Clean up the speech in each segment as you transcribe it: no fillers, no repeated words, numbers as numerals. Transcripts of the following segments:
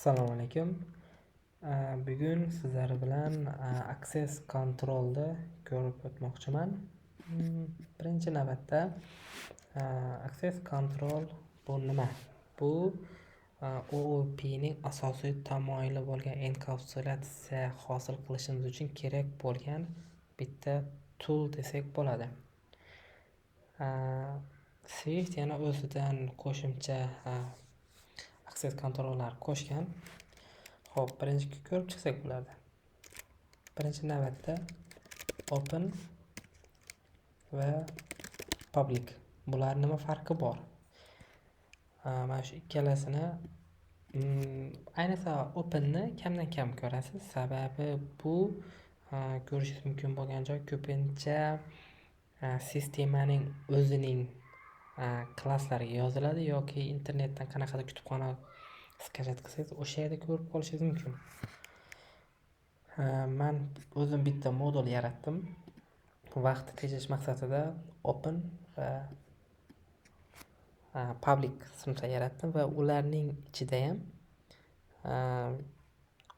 Assalomu alaykum. Bugun sizlar bilan Access Control'ni ko'rib o'tmoqchiman. Birinchi navbatda Access Control bu nima? Bu OOP'ning asosiy tamoyili bo'lgan enkapsulyatsiya hosil qilishimiz uchun kerak bo'lgan bitta tool desak bo'ladi. Swift yana o'zidan qo'shimcha access controllar qo'shgan. Xo'p, birinchi ko'rib chiqsak bo'ladi. Birinchi navbatda open va public. Bular nima farqi bor? Mana shu ikkalasini, ayniqsa openni kamdan kam ko'rasiz. Sababi bu ko'rishingiz mumkin bo'lgan joy ko'pincha sistemaning o'zining klasslariga yoziladi yoki internetdan qanaqadir kutubxona skachat qilsangiz o'sha yerda ko'rib qolishingiz mumkin. Man o'zim bitta modul yaratdim. Vaqtni tejash maqsadida open va public sinflar yaratdim va ularning ichida ham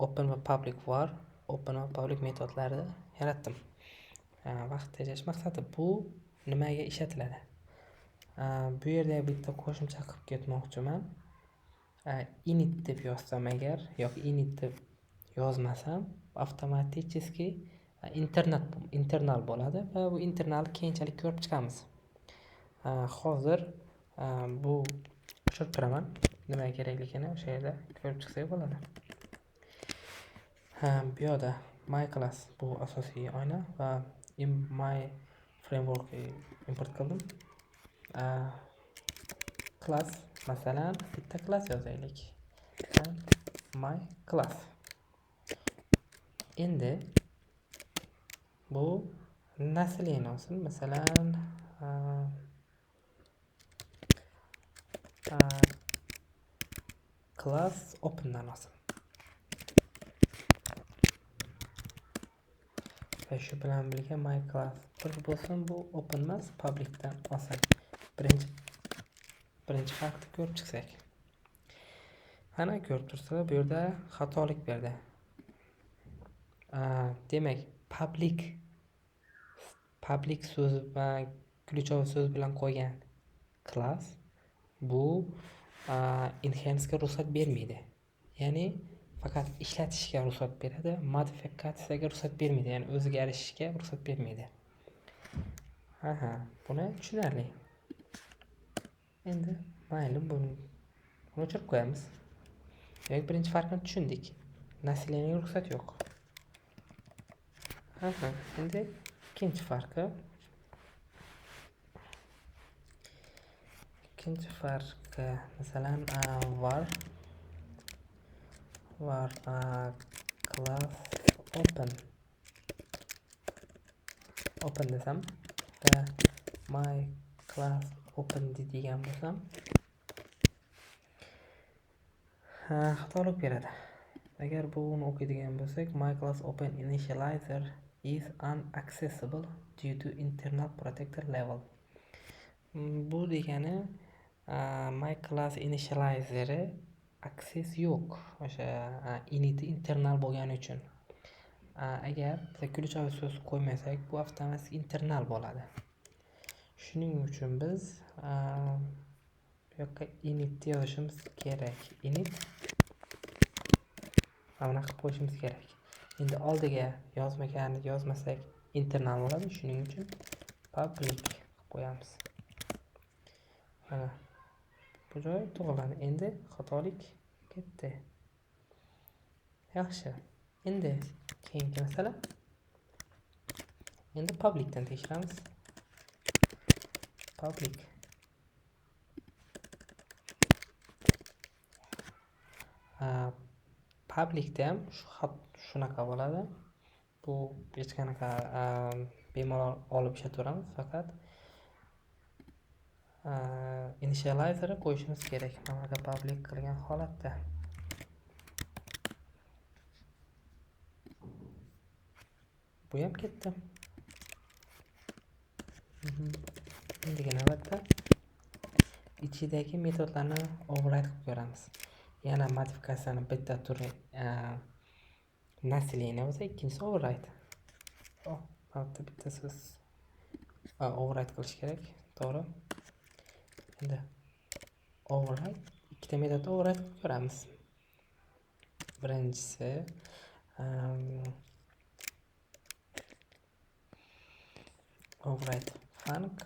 open va public var, open va public metodlarini yaratdim. Vaqt tejash maqsadi bu nimaga ishlatiladi? Bu yerda bitta qo'shimcha qilib ketmoqchiman. Init deb yozsam agar yoki init deb yozmasam avtomatически internal bo'ladi va bu internalni keyinchalik ko'rib chiqamiz. Hozir bu o'chirib turaman. Nima kerakligini o'sha yerda ko'rib chiqsak bo'ladi. Bu yoqda my class bu asosiy oyna va my framework import qildim. Class, masalan, bitta class yozaylik. My class. Endi bu naslini olsin. Masalan, class opendan olsin. Va shu bilan birga my class bir bo'lsin, bu open emas, publicdan olsin. Birinchi farqni ko'rib chiqsak. Mana ko'rib turibsizlar, bu yerda xatolik berdi. Demak, public so'zi bilan, ключевой so'z bilan qo'ygan class bu enhance'ga ruxsat bermaydi. Ya'ni faqat ishlatishga ruxsat beradi, modifikatsiyaga ruxsat bermaydi, ya'ni o'zgarishga ruxsat bermaydi. Aha, buni tushunarli. Endi mayli, buni o'chirib qo'yamiz. Demak, birinchi farqni tushundik. Nasllarga ruxsat yo'q. Aha, endi ikkinchi farqi. Ikkinchi farqi, masalan, var class open desam va my class open degan bo'lsam, xatolik beradi. Agar buni o'qiydigan bo'lsak, my class open initializer is unaccessible due to internal protector level. Bu degani my class initializeri access yo'q, o'sha init internal bo'lgani uchun. Agar biz ключевой so'z qo'ymasak, bu avtomatik internal bo'ladi. Shuning uchun biz bu yoqqa init yozishimiz kerak. Init mana bunaqa qilib qo'yishimiz kerak. Endi oldiga yozmasak internal bo'ladi, shuning uchun public qilib qo'yamiz. Mana bu joy to'g'rilandi. Endi xatolik ketdi. Yaxshi. Endi keyingi masala. Endi publicdan tekshiramiz. Public. Publicda ham shu xat shunaqa bo'ladi. Bu hech qanaqa bemalol olib ishlataveramiz, faqat initializerni qo'yishimiz kerak. Mana bu public qilgan holatda. Bu ham ketdi. Endigi navbatda ichidagi metodlarni override qilib ko'ramiz. Yana modifikatsiyani bitta turi наследование bo'lsa, ikkinchisi override. Oh, albatta bitta so'z override qilish kerak, to'g'ri. Endi override, ikkita metodni override qilib ko'ramiz. Birinchisi override func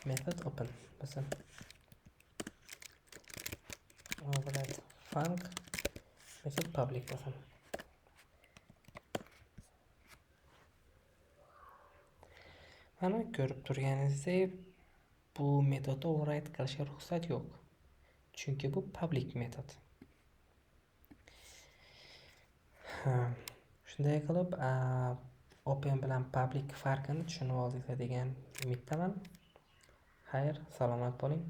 method open bo'lsin. Override func method public bo'lsin. Mana ko'rib turganingizdek, bu metodni override qilishga ruxsat yo'q. Chunki bu public metod. Shunday qilib, open bilan public farqini tushunib oldinglar degan umiddaman. Xayr, salomat bo'ling.